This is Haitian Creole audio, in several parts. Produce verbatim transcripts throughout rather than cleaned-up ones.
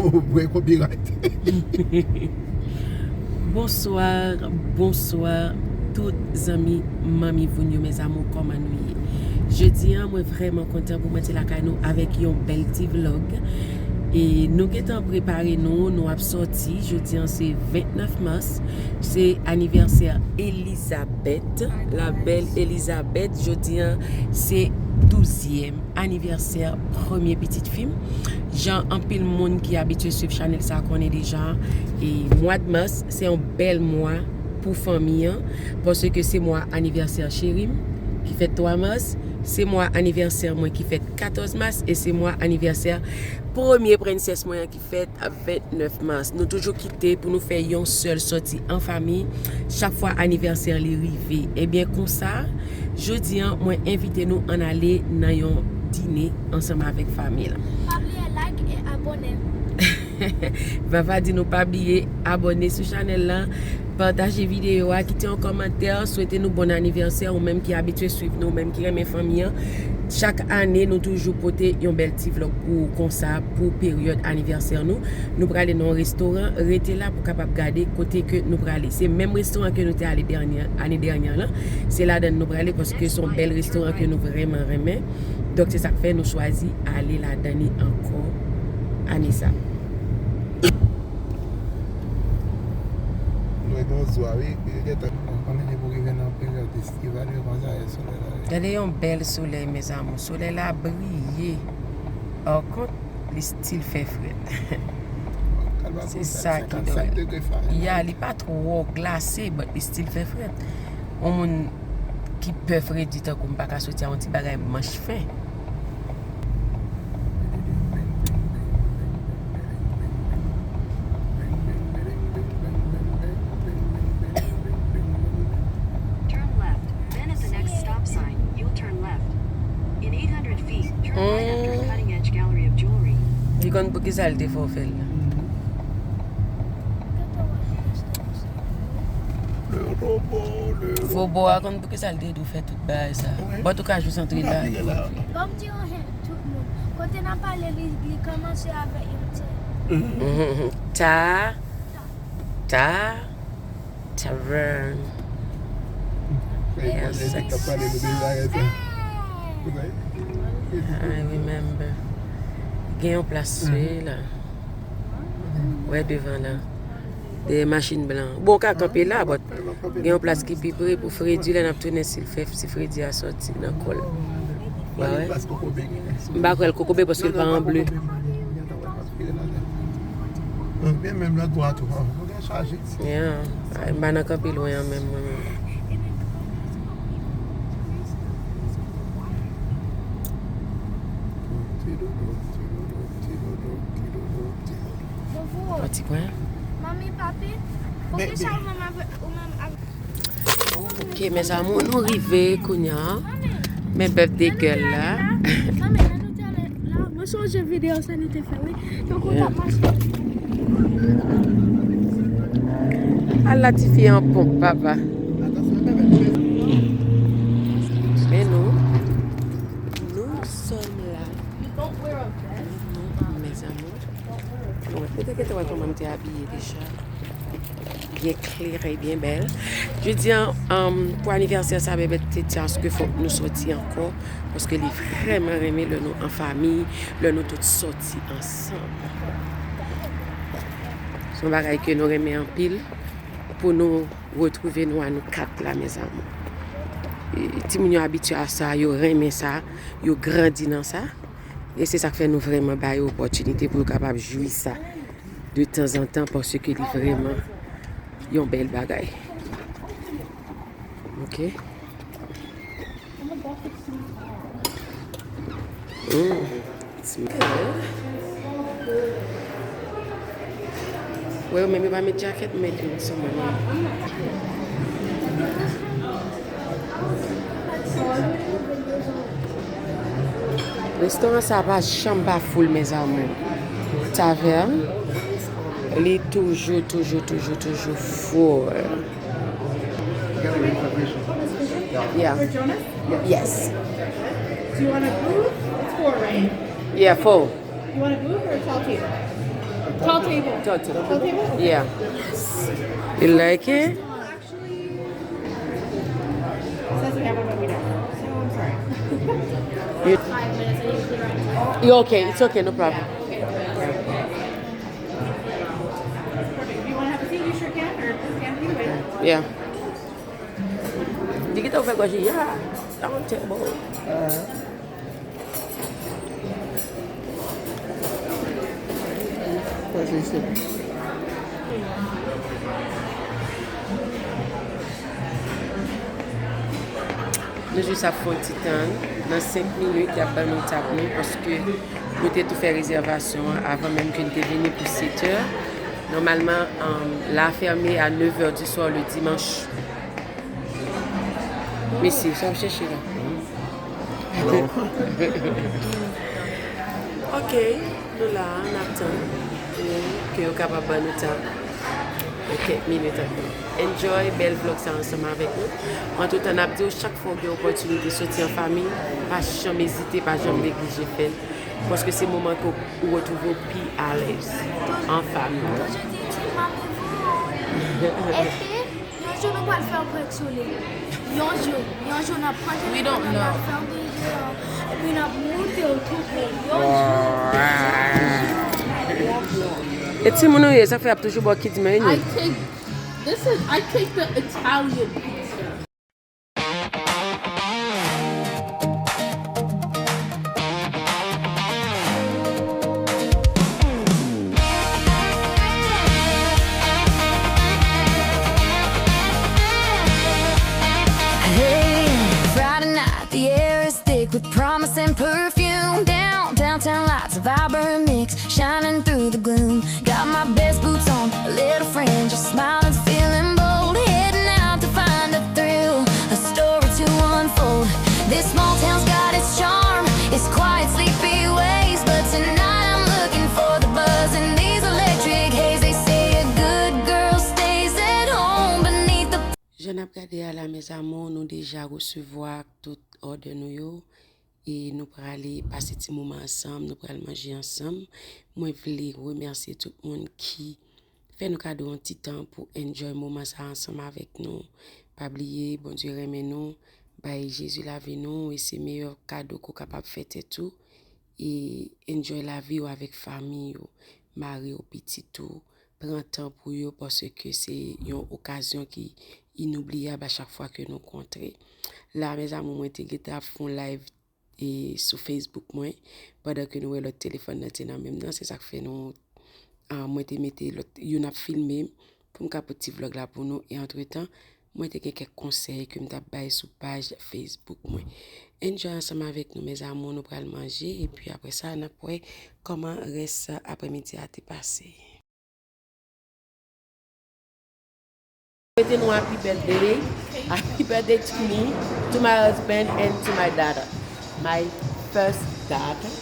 Ou bwè copyright. Bonswa, bonswa tout zanmi Manmi Voun yo, mes amours, kòman nou ye? Jodi a, mwen vrèman kontan pou mwen te lakay nou avèk yon bèl ti vlog. E nou gentan prepare nou, nou ap sòti. Jodi a, se vennèf mas, se anivèsè Elizabeth, la belle Elizabeth. Jodi a, se douzyèm anivèsè premye pitit fi m. Jan anpil moun ki abitye swiv chanèl sa konnen deja, e mwa de mas se yon bèl mwa pou fanmi an, paske se mwa anivèsè cheri m ki fèt twa mas, se mwa anivèsè mwen ki fèt katòz mas, e se mwa anivèsè premye prensès mwen an ki fèt vennèf mas. Nou toujou kite pou nou fè yon sèl sòti an fanmi chak fwa anivèsè li rive. Ebyen, konsa, jodi a, mwen envite nou ann ale nan yon dine ansanm avèk fanmi l. Pa bliye like e abòne. Vava di nou pa bliye abòne sou chanèl la, pataje videyo a, kite yon kòmantè, swete nou bon anivèsè, ou menm ki abitye swiv nou, ou menm ki renmen fanmi an. Chak ane, nou toujou pote yon bèl ti vlog pou ou konsa, pou peryòd anivèsè nou. Nou prale nan yon restoran, rete la pou kapab gade kote ke nou prale. Se menm restoran ke nou te ale dènye, ane dènye lan. Se ladan l nou prale paske se yon bèl restoran ke nou vrèman renmen. Donk, se sa k fè nou chwazi ale ladan li ankò ane sa. Nou ret yon zwa, wi. Gentan, nou konnen depi w rive nan peryòd estival yo, konsa e solèy la ye. Gade yon bèl solèy, mes amours. Solèy la briye. Par kont, li still fè frèt. Se sa ki dòl. Ya, li pa twò glase, but li still fè frèt. Yon moun ki pè fredi tankou m pa ka soti a yon ti bagay manch fen. Turn left, then at the next stop sign, you'll turn left. In eight hundred feet, turn right after a cutting edge gallery of jewelry. Li konn poukisa l te fè w fè l la. Fobo a konn poukisa l te di w fè tout bagay sa. Bon, antouka, jis antre la. Ban m di yon hint, tout moun. Kote n ap pale, li, li kòmanse avèk yon T. Ta. Ta. Tavern. Yes. I remember. Gen yon plas sou la. Wè devan la. Dèyè machin blan. Bon, w ka kanpe la, but gen yon plas ki pi pre pou fredi lè n ap tounen si l fè, si fredi a sòti nan kò l. Wè, wè. M pa kwè l kokobe paske l pa an ble. Byen menm lòt bò a tou. Chaje. Yeah. Ay, m pa nan kanpe lwen an menm, mwen menm. Yon ti pwen. Manmi, papi, poukisa ou menm avèk, ou menm avèk Ok, mes amours, nou rive kounye a. Men bèf de gèl la. Mwen sonje videyo sa nou te fè, wi. Tankou w t ap mache. Al la tifi an ponp, papa. Men nou, nous sommes là. Mes amours. Bon, ou te gentan wè kòman m te abiye deja. Byen klere, byen bèl. Jodi a, um, pou anivèsè sa, Bèbèt te di aske fòk nou sòti ankò, paske li vrèman renmen lè nou an fanmi, lè nou tout sòti ansanm. Se yon bagay ke nou renmen anpil, pou nou retwouve nou a nou kat la, mes amours. E, timoun yo abitye a sa, yo renmen sa, yo grandi nan sa. E se sa k fè nou vrèman ba yo opòtinite pou yo kapab jwi sa de tanzantan, paske li vrèman yon bèl bagay. Ok. Mm, it's good. Wè, yo menm yo pa met djakèt, m met youn sou mwen menm. Restoran sa pa janm pa full, mes amours. Tavèn, li toujou, toujou, toujou, toujou full. Yeah. Yes. Do you want a booth? It's four, right? Yeah, four. You want a booth or a tall table? Tall table. Tall table. Tall table? Yeah. You like it? Actually, it says we have one, but we don't. So I'm sorry. You, you okay? It's okay, no problem. Yeah, okay. Perfect. If you wanna have a seat, you sure can, or can, either way. Yeah. Li gentan fè gòj li, yeah. That one take a bowl. Nou jis ap fè yon ti tann. Nan senk minit, y ap ban nou tab nou, paske nou te tou fè rezèvasyon an avan menm ke n te vini pou sèt è. Nòmalman, um, la fèmen a nèf è di swa le dimanch. Mesye, sa w chèche la? Hello. Ok, nou la, n ap tann pou ke yo kapab ban nou tab nan kèk minit ankò. Enjoy bèl vlog sa ansanm avèk nou. Antretan, n ap di w, chak fwa w gen opòtinite soti an fanmi, pa janm ezite, pa janm neglije fè l. Paske se moman ke w retwouve w pi alèz an fanmi. Toujou di, ti m ap viv. Epi, yon jou nou pral fè yon prank sou li. Yon jou, yon jou n ap prank li, n ap fè yon videyo, epi n ap moute w tou prè. Yon jou. E timoun ou ye, sa fè y ap toujou ba w kidmen, wi. I take, this is, I take the Italian pizza. Hey, Friday night, the air is thick with promise and perfume. Down, downtown lights, a vibrant mix, shining through the gloom. Got my best boots on, a little friend just smiling, feeling bold, heading out to find a thrill, a story to unfold. This small town's got its charm, its quiet, sleepy ways, but tonight I'm looking for the buzz in these electric haze. They say a good girl stays at home beneath the Jan n ap gade a la, mes amours, nou deja resevwa tout òdè nou yo. E nou prale pase ti moman ansanm, nou pral manje ansanm. Mwen vle remèsye tout moun ki fè nou kado yon ti tan pou enjoy moman sa ansanm avèk nou. Pa bliye, Bondye renmen nou, bay Jezi lavi nou, e se meyè kado ke w kapab fè tèt ou. E enjoy lavi w avèk fanmi w, mari w, pitit ou. Pran tan pou yo, paske se yon okazyon ki inoubliyab a chak fwa ke nou kontre. La, mes amours, mwen te gentan ap fè yon live e sou Facebook mwen, pandan ke nou wè lòt telefòn nan te nan men m nan, se sa k fè nou, ah, mwen te mete lòt, youn ap filme m pou m ka pote ti vlòg la pou nou, e antretan, mwen te gen kèk konsèy ke m t ap bay sou paj Facebook mwen. Enjoy ansanm avèk nou, mes amours, nou pral manje, epi apre sa, n ap wè kòman rès aprèmidi a te pase. Swete nou happy birthday. Happy birthday to me, to my husband, and to my daughter. My first daughter.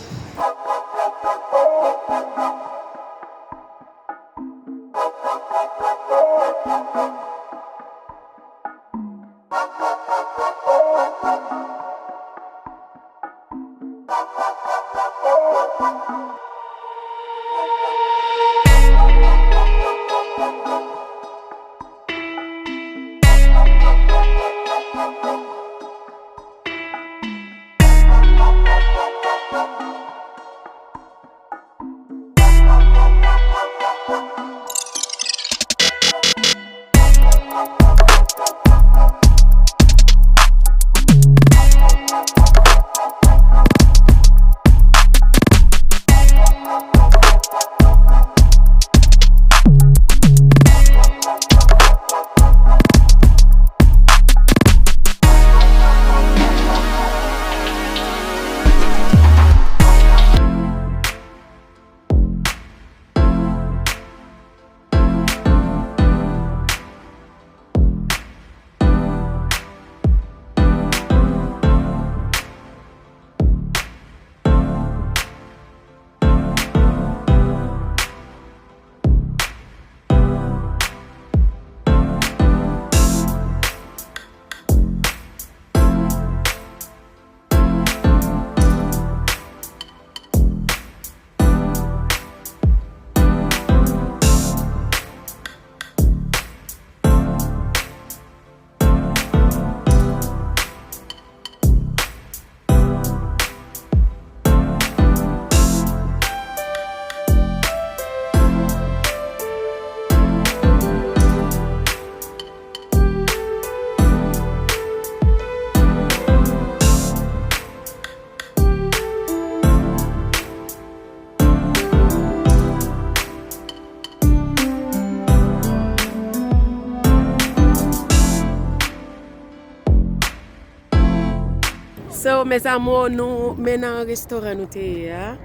So, mes amours, nou mennen nan restoran nou te ye a.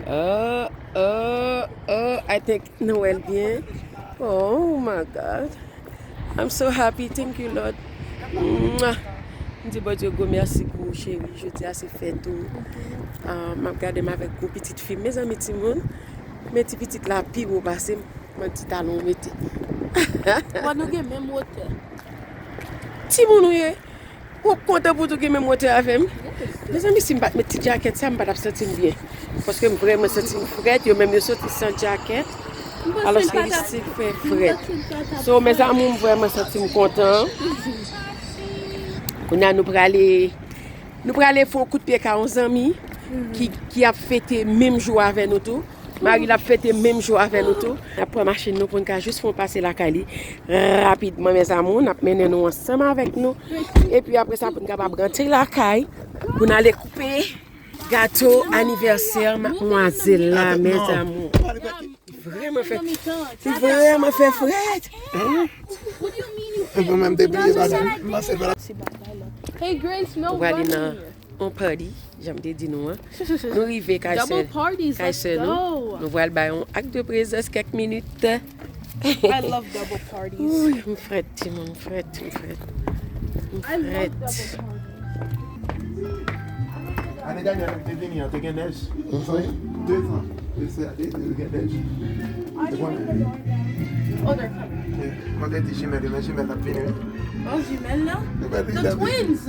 Uh, uh, uh, I think nou wè l byen. Oh my God. I'm so happy. Thank you, Lord. Mwah. M di Bondye gwo mèsi pou ou, cheri. Jodi a se fèt ou. Ah, m ap gade m avèk gwo pitit fi m. Mezanmi, timoun, men ti pitit la pi wo pase m. Mwen ti talon w mete. Bon, nou gen menm wotè. Timoun ou ye. Ou kontan pou di w gen menm wotè avè m? Mezanmi, si m pa t met ti djakèt sa, m pa t ap santi m byen. Paske m vrèman santi m frèt, yo menm yo soti san djakèt. Alòske isit fè frèt. So, mes amours, m vrèman santi m kontan. Kounye a, nou prale, nou prale fè yon kout pye ka yon zanmi ki, ki ap fete menm jou avè nou tou. Mari l ap fete menm jou avè nou tou. N ap pran machin nou pou n ka jis fè yon pase lakay li rapidman, mes amours. N ap mennen nou ansanm avèk nou. Epi apre sa, pou n kapab rantre lakay, pou n ale koupe gato anivèsè madmwazèl la, mes amours. Vrèman fè, vrèman fè frèt. Hein? Mwen menm te bliye bagay. Mwen se pa la. Hey, Grace, no. Ou prale nan on party, jan m te di nou an. Nou rive kay sè, kay sè nou. Nou pral bay yon ak de prezans kèk minit. I love double parties. Ouy, m frèt, timoun, m frèt, m frèt. M frèt. Ane dènye, lè m te vini an, te gen nèj. Wi. De tan. Te sè, te, te gen nèj. Te konnen. Oh, they're coming. Yeah. Mwen te di jimèl yo, men jimèl ap vini, wi. Oh, jimèl la? The twins!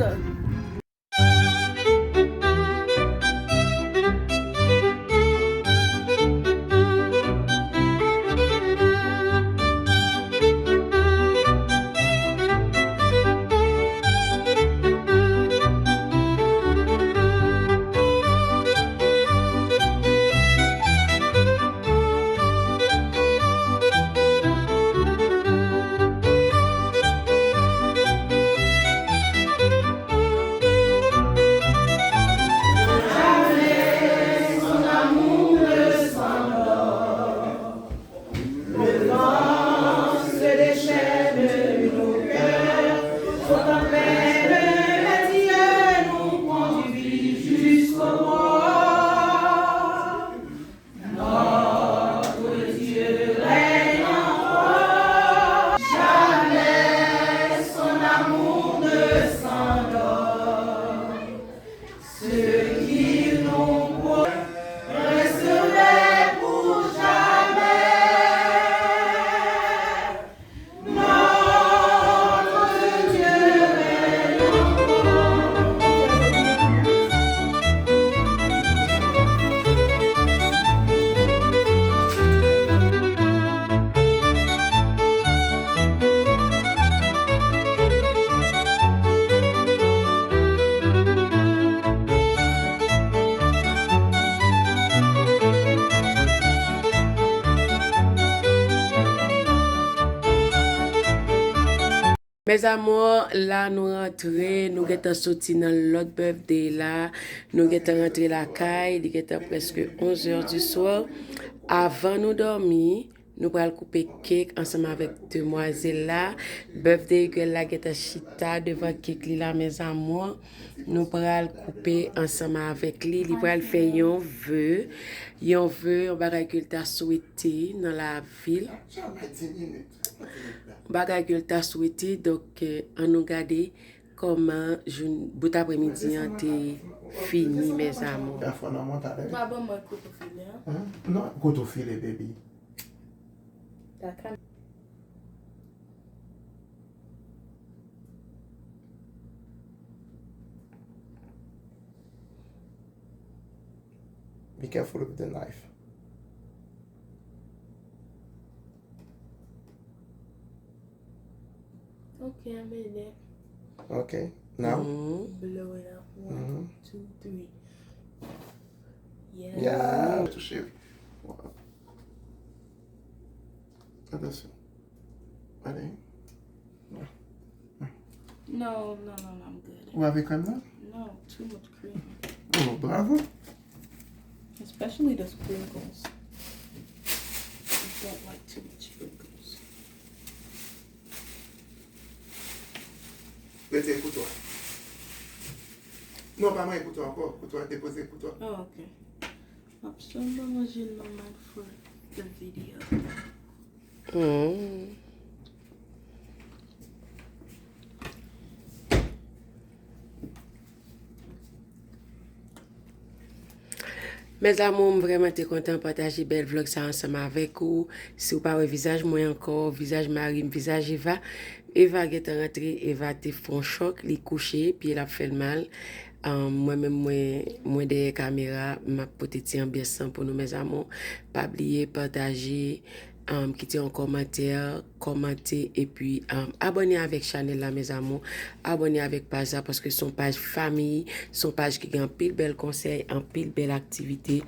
Mes amours, la nou rantre, nou gentan soti nan lòt birthday la, nou gentan rantre lakay, li gentan prèske onz heures du soir. Avan nou dòmi, nou pral koupe kèk ansanm avèk demwazèl la. Birthday girl la gentan chita devan kèk li la, mes amours. Nou pral koupe ansanm avèk li. Li pral fè yon vœu, yon vœu, yon bagay ke l ta swete nan lavi l. Bagay ke l ta swete, donk, eh, ann nou gade kòman jou, bout aprèmidi an te fini, mes amours. Pa ban mwen kouto file, an. Hein? Non, kouto file, baby. Be careful with the knife. Okay, I made it. Okay, now? Blow it up. One, two, three. Yeah. Yeah. Touche. Wow. Atansyon. Allez. Non. Non, non, non, non, I'm good. Ou avè krèm nan? No, too much cream. Oh, bravo. Especially the sprinkles. I don't like too much sprinkles. Mete kouto a. Non, pa manyen kouto ankò. Kouto a depoze kouto a. Oh, ok. M ap sèlman manje nòmal for the video. Hmm. Mes amours, m vrèman te kontan pataje bèl vlog sa ansanm avèk ou. Si w pa wè vizaj mwen ankò, vizaj mari m, vizaj Eva. Eva gentan rantre, Eva te fè yon chòk, li kouche, pye l ap fè l mal. Um, mwen menm, mwen, mwen dèyè kamera, m ap pote ti anbyans lan pou nou, mes amours. Pa bliye pataje, um, kite yon kòmantè, kòmante, epi um, abòne avèk chanèl la, mes amours. Abòne avèk paj la, paske se yon paj fanmi, se yon paj ki gen anpil bèl konsèy, anpil bèl aktivite.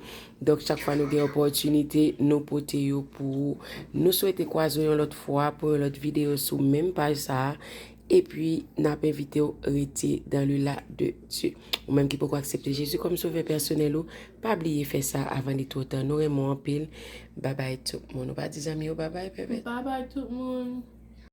Donk, chak fwa nou gen opòtinite, nou pote yo pou ou. Nou swete kwaze w yon lòt fwa pou yon lòt videyo sou menm paj sa a. Epi, n ap envite w rete dans le la de Dieu. Ou menm ki poko aksepte Jezi kòm sovè pèsonèl ou, pa bliye fè sa avan li twò ta. Nou renmen w anpil. Babay tout moun. Ou pa di zanmi yo babay, Pèpèt? Babay tout moun.